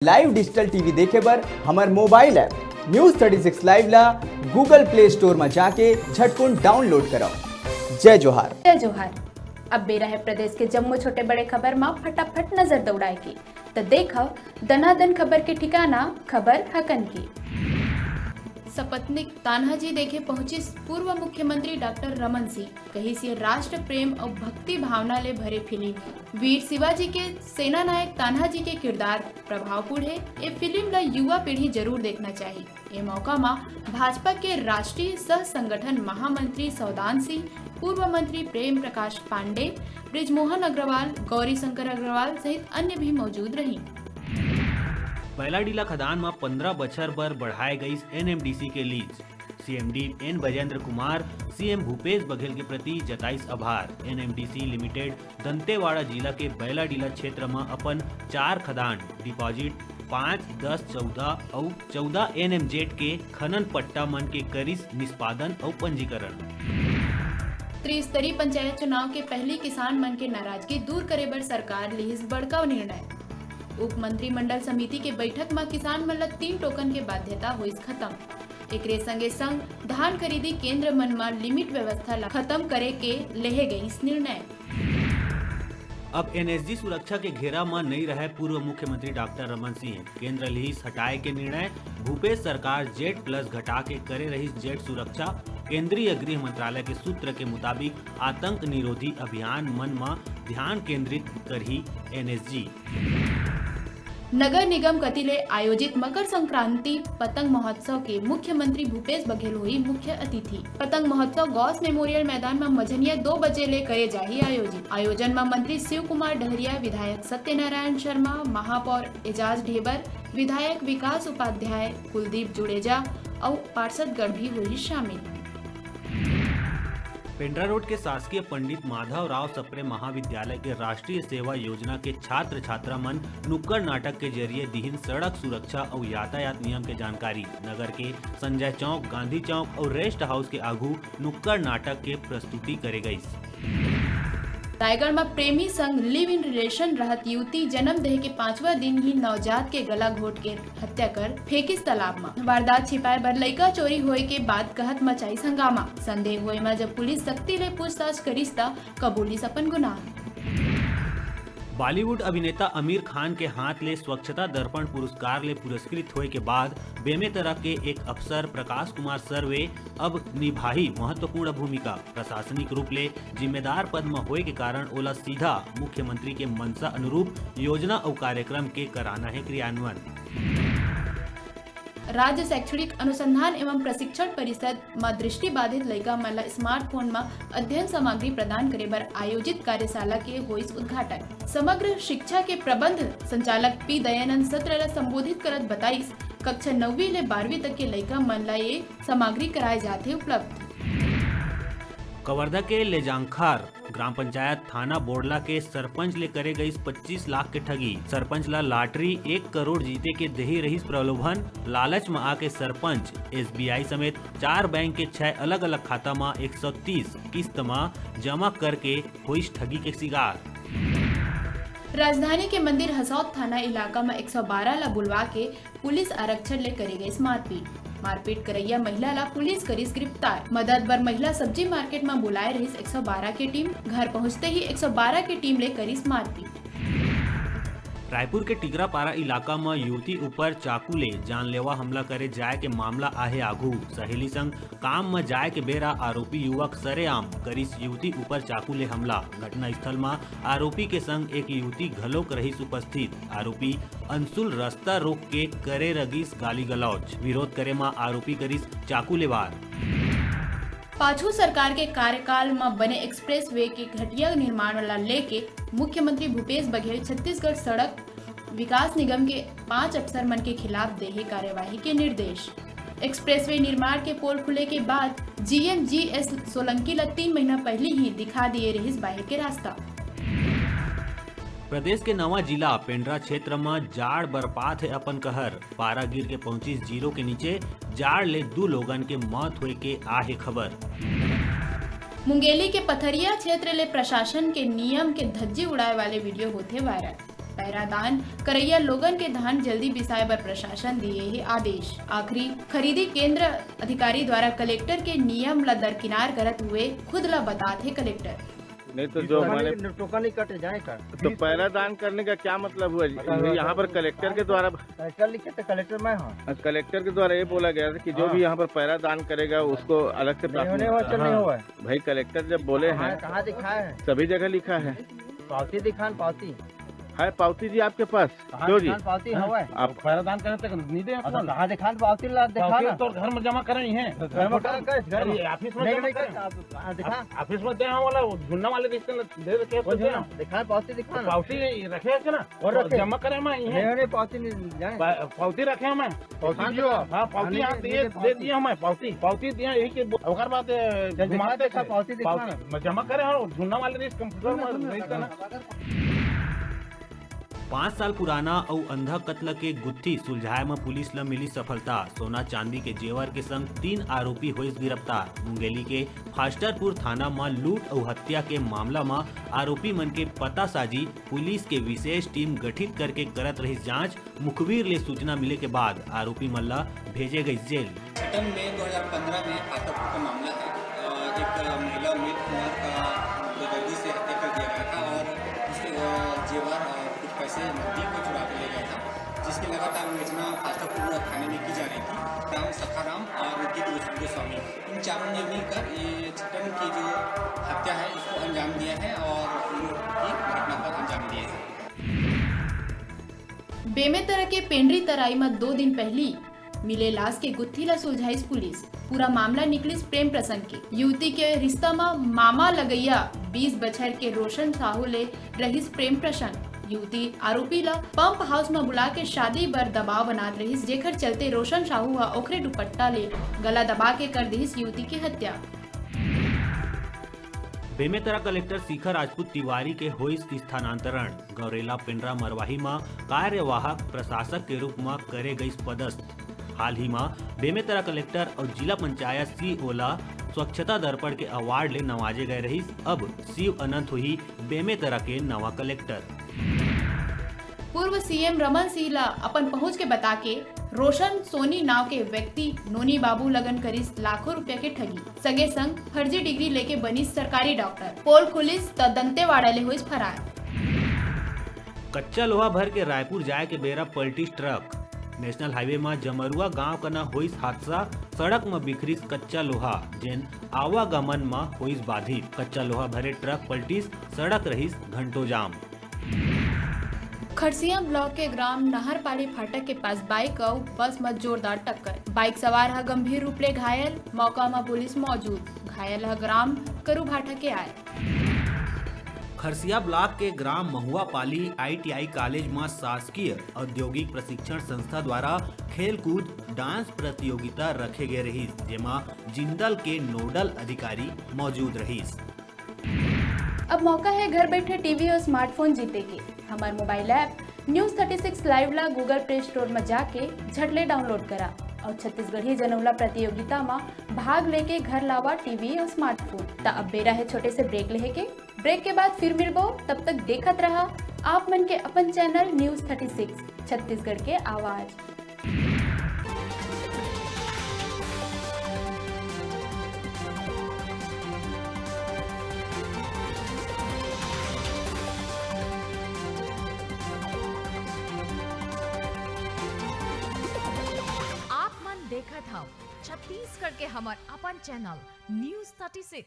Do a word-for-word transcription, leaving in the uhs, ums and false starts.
Live digital T V देखे बर हमर mobile app News thirty six Live ला Google Play Store म जाके झटकुन download करव। जय जोहार। जय जोहार। अब बेरा हे प्रदेश के जम्मो छोटे बड़े खबर म फटाफट नजर दौड़ाए के। त देखव दनादन खबर के ठिकाना, खबर हकन के। सपत्निक तान्हाजी देखे पहुंचिस पूर्व मुख्यमंत्री डॉक्टर रमन सिंह। कहिस ये राष्ट्र प्रेम अउ भक्ति भावना ले भरे फिल्म हे। वीर शिवाजी के सेनानायक तान्हाजी के किरदार प्रभावपूर्ण हे। ये फिल्म ल युवा पीढ़ी जरूर देखना चाही। ए मौका म भाजपा के राष्ट्रीय सह संगठन महामंत्री सौदान सिंह, पूर्व मंत्री प्रेम प्रकाश पांडे, बृजमोहन अग्रवाल, गौरी शंकर अग्रवाल सहित अन्य भी मौजूद रहीं। बैलाडीला खदान म पंद्रह बछर बर बढ़ाए गईस N M D C के lease। C M D N Bajinder Kumar C M Bhupesh Baghel के प्रति जताइस आभार। N M D C Limited Dantewada जिला के बैलाडीला क्षेत्र म अपन चार खदान deposit पाँच, दस, चौदह अउ चौदह N M Z के खनन पट्टा मन के करिस निष्पादन अउ पंजीकरण। त्रिस्तरीय पंचायत चुनाव के पहली किसान मन के नाराजगी दूर करे बर सरकार लिहिस बड़का निर्णय। उप मंत्रिमंडल समिति के बैठक म किसान मन ल तीन टोकन के बाध्यता होइस खत्म। एकरे संगे संग धान खरीदी केंद्र मन म limit व्यवस्था ल खत्म करे के लेहे गईस निर्णय। अब N S G सुरक्षा के घेरा म नइ रहय पूर्व मुख्यमंत्री डॉक्टर रमन सिंह। केंद्र लिहिस हटाए के निर्णय। भूपेश सरकार Z plus घटा के करे रहिस Z सुरक्षा। केंद्रीय गृह मंत्रालय के सूत्र के मुताबिक आतंक निरोधी अभियान मन म ध्यान केंद्रित करही N S G। नगर निगम कति ले आयोजित मकर संक्रांति पतंग महोत्सव के मुख्यमंत्री भूपेश बघेल होही मुख्य अतिथि। पतंग महोत्सव गौस मेमोरियल मैदान म मझनिया दो बजे ले करे जाही आयोजित। आयोजन म मंत्री शिव कुमार डहरिया, विधायक सत्यनारायण शर्मा, महापौर एजाज ढेबर, विधायक विकास उपाध्याय, कुलदीप जुड़ेजा अउ पार्षदगण भी होही शामिल। पेंड्रा रोड के शासकीय पंडित माधव राव सप्रे महाविद्यालय के राष्ट्रीय सेवा योजना के छात्र छात्रा मन नुक्कड़ नाटक के जरिए दिहिन सड़क सुरक्षा अउ यातायात नियम के जानकारी। नगर के संजय चौक, गांधी चौक अउ रेस्ट हाउस के आघू नुक्कड़ नाटक के प्रस्तुति करे गईस। रायगढ़ म प्रेमी संग live in relation रहत युवती जन्म देह के पांचवा दिन ही नवजात के गला घोट के हत्या कर फेंकिस तालाब म। वारदात छिपाए बर लइका चोरी होए के बाद कहत मचाइस हंगामा। संदेह होए म जब पुलिस सख्ती ले पूछताछ करिस, त कबूलिस अपन गुनाह। बॉलीवुड अभिनेता आमिर खान के हाथ ले स्वच्छता दर्पण पुरस्कार ले पुरस्कृत होए के बाद बेमेतरा के एक अफसर प्रकाश कुमार सर्वे अब निभाही महत्वपूर्ण भूमिका। प्रशासनिक रूप ले जिम्मेदार पद म होए के कारण ओला सीधा मुख्यमंत्री के मंशा अनुरूप योजना अउ कार्यक्रम के कराना हे क्रियान्वयन। राज्य शैक्षणिक अनुसंधान एवं प्रशिक्षण परिषद म दृष्टिबाधित लइका मन ल smartphone म अध्ययन सामग्री प्रदान करे बर आयोजित कार्यशाला के होइस उद्घाटन। समग्र शिक्षा के प्रबंध संचालक पी दयानंद सत्र ल संबोधित करत बताइस, कक्षा नौवीं ले बारहवीं तक के लइका मन ल ये सामग्री कराए जाथे उपलब्ध। कवर्धा के लेजांगखार ग्राम पंचायत थाना बोड़ला के सरपंच ले करे गईस पच्चीस लाख के ठगी। सरपंच ला lottery एक करोड़ जीते के देही रहिस प्रलोभन। लालच म आके सरपंच S B I समेत चार बैंक के छह अलग-अलग खाता म एक सौ तीस किस्त म जमा करके होइस ठगी के शिकार। राजधानी के मंदिर हसौद थाना इलाका म एक सौ बारह ला बुलवा के पुलिस आरक्षक ले करे गइस मारपीट। मारपीट करइया महिला ला पुलिस करिस गिरफ्तार। मदद बर महिला सब्जी मार्केट म बुलाए रहिस एक सौ बारह के टीम। घर पहुंचते ही एक सौ बारह के टीम ले करिस मारपीट। रायपुर के टिकरापारा इलाका म युवती ऊपर चाकू ले जानलेवा हमला करे जाय के मामला आहे आघू। सहेली संग काम म जाय के बेरा आरोपी युवक सरेआम करिस युवती ऊपर चाकू ले हमला। घटना स्थल म आरोपी के संग एक युवती घलोक रहिस उपस्थित। आरोपी अंशुल रस्ता रोक के करे रगिस गाली गलौज। विरोध करे म आरोपी करिस चाकू ले वार। पाछू सरकार के कार्यकाल म बने एक्सप्रेसवे के घटिया निर्माण ला लेके मुख्यमंत्री भूपेश बघेल छत्तीसगढ़ सड़क विकास निगम के पांच अफसर मन के खिलाफ देहे कार्यवाही के निर्देश। एक्सप्रेसवे निर्माण के पोल खुले के बाद G M G S Solanki ला तीन महीना पहिली ही दिखा दिए रहिस बाहिर के रास्ता। प्रदेश के नवा जिला पेंड्रा क्षेत्र म जाड़ बरपात हे अपन कहर। पारा गिर के पहुंचिस जीरो के नीचे। जाड़ ले दू लोगन के मौत होए के आहे खबर। मुंगेली के पथरिया क्षेत्र ले प्रशासन के नियम के धज्जी उड़ाए वाले वीडियो होथे वायरल। पैरादान करइया लोगन के धान जल्दी बिसाए बर प्रशासन दिए हे आदेश। आखिरी खरीदी केंद्र अधिकारी द्वारा कलेक्टर के नियम ल दरकिनार करत हुए खुद ल बतात हे कलेक्टर। नहीं तो जो टोकन माने नहीं, टोकन नहीं कटे जाए का। तो पैरादान करने का क्या मतलब हुआ जी? मतलब यहाँ पर कलेक्टर के द्वारा कलेक्टर लिखे तो कलेक्टर मैं हूँ। कलेक्टर के द्वारा ये बोला गया था कि जो हाँ। भी यहाँ पर पैरादान करेगा, उसको अलग से नहीं होने प्राथमिकता। वाला नहीं हाँ। हुआ है। भाई, कलेक्टर जब बोले कहाँ, हैं, कहाँ दिखाए हैं? सभी जगह लिखा है। पावती दिखान, पावती। है पावती जी आपके पास? कहाँ क्यों जी? दिखान पावती हवा है? आप पैरादान करने तक नहीं दे अच्छा, आपको। कहाँ दिखान पावती ला, दिखा पावती ना। तो घर में जमा करनी है। तो घर में कहाँ, कहाँ, घर में? अरे, ऑफिस में नहीं, जमा नहीं, करें। आप, आप दिखा। आप ऑफिस में दे, हाँ, वाला, वो झुन्ना वाले रिश्ते में दे रखे हैं, वो तो दे। झुन्ना, दिखान पावती दिखा ना। पावती रखे है ना? और तो रखे? जमा करे मैं, ये नहीं, नहीं, पावती नहीं जाए। पा-, पावती रखे हैं मैं। पावती दियो। हाँ, पावती नहीं, यहाँ नहीं, दे, नहीं, दे पावती। दिया मैं, पावती, पावती दिया, यही के बो-, ओकर बाद, ए, चल, दिखा, घुमाते दिखा, थे। पावती दिखा पावती, ना। मैं जमा करे और झुन्ना वाले रिश्ते कंप्यूटर में नहीं करना। पाँच साल पुराना अउ अंधा कत्ल के गुत्थी सुलझाए म पुलिस ल मिली सफलता। सोना चांदी के जेवर के संग तीन आरोपी होइस गिरफ्तार। मुंगेली के फास्टरपुर थाना म लूट अउ हत्या के मामला म आरोपी मन के पतासाजी पुलिस के विशेष टीम गठित करके करत रहिस जांच। मुखबिर ले सूचना मिले के बाद आरोपी मन ल भेजे गइस जेल। छठम मई दो हज़ार पन्द्रह में फास्टरपुर का मामला है। अ, एक महिला उमेद कुमार का बेदर्दी से हत्या कर दिया गया था और उसके, अ, जेवर और कुछ पैसे नकदी को चुरा के ले गया था, जिसकी लगातार विवेचना फास्टरपुर थाने में की जा रही थी। राम सखाराम और उनके गोस-, गोस्वामी, इन चारों ने मिलकर ये छठम की जो हत्या है, इसको अंजाम दिया है और लूट की घटना को अंजाम दिया है। बेमेतरा के पेंडरी तराई म दो दिन पहिली मिले लाश के गुत्थी ल सुलझाइस पुलिस। पूरा मामला निकलिस प्रेम प्रसंग के। युवती के रिश्ता म मामा लगइया बीस बछर के रोशन साहू ले रहिस प्रेम प्रसंग। युवती आरोपी ल पंप हाउस म बुला के शादी बर दबाव बनात रहिस, जेखर चलते रोशन साहू ह ओखरे दुपट्टा ले गला दबा के कर दिहिस युवती के हत्या। बेमेतरा कलेक्टर शिखा राजपूत तिवारी के होइस स्थानांतरण। गौरेला पेंड्रा मरवाही म कार्यवाहक प्रशासक के रूप म करे गइस पदस्थ। हाल ही म बेमेतरा कलेक्टर अउ जिला पंचायत सीईओ ला स्वच्छता दर्पण के अवार्ड ले नवाजे गए रहिस। अब शिव अनंत होही बेमेतरा के नवा कलेक्टर। पूर्व सीएम रमन सिंह ला अपन पहुंच के बता के रोशन सोनी नाव के व्यक्ति नोनी बाबू लगन करिस लाखों रुपया के ठगी। संगे संग फर्जी डिग्री लेके बनिस सरकारी डॉक्टर। पोल खुलिस त दंतेवाड़ा ले होइस फरार। कच्चा लोहा भर के रायपुर जाए के बेरा पलटिस ट्रक। नेशनल हाईवे म जमरुआ गांव कना होइस हादसा, सड़क म बिखरिस कच्चा लोहा, जेन आवागमन म होइस बाधित। कच्चा लोहा भरे ट्रक पलटिस, सड़क रहिस घंटों जाम। खरसिया ब्लॉक के ग्राम नहरपाली फाटक के पास बाइक अउ बस म जोरदार टक्कर। बाइक सवार ह गंभीर रूप ले घायल, मौका म पुलिस मौजूद। घायल ह ग्राम करूभाटा के आय। खरसिया ब्लॉक के ग्राम महुआपाली आईटीआई कॉलेज म शासकीय औद्योगिक प्रशिक्षण संस्था द्वारा खेलकूद डांस प्रतियोगिता रखे गे रहिस, जेमा जिंदल के नोडल अधिकारी मौजूद रहिस। अब मौका हे घर बैठे टीवी अउ स्मार्टफोन जीते के। हमर mobile app News thirty six Live ला Google Play Store म जाके झट ले डाउनलोड करा अउ छत्तीसगढ़ी जनउला प्रतियोगिता म भाग लेके घर लावा टीवी अउ स्मार्टफोन। त अब बेरा हे छोटे से ब्रेक लेहे के। ब्रेक के बाद फिर मिलबो, तब तक देखत रहा आप मन के अपन channel News thirty six, Chhattisgarh के आवाज। आप मन देखत हव छत्तीसगढ़ के हमर अपन चैनल News thirty six।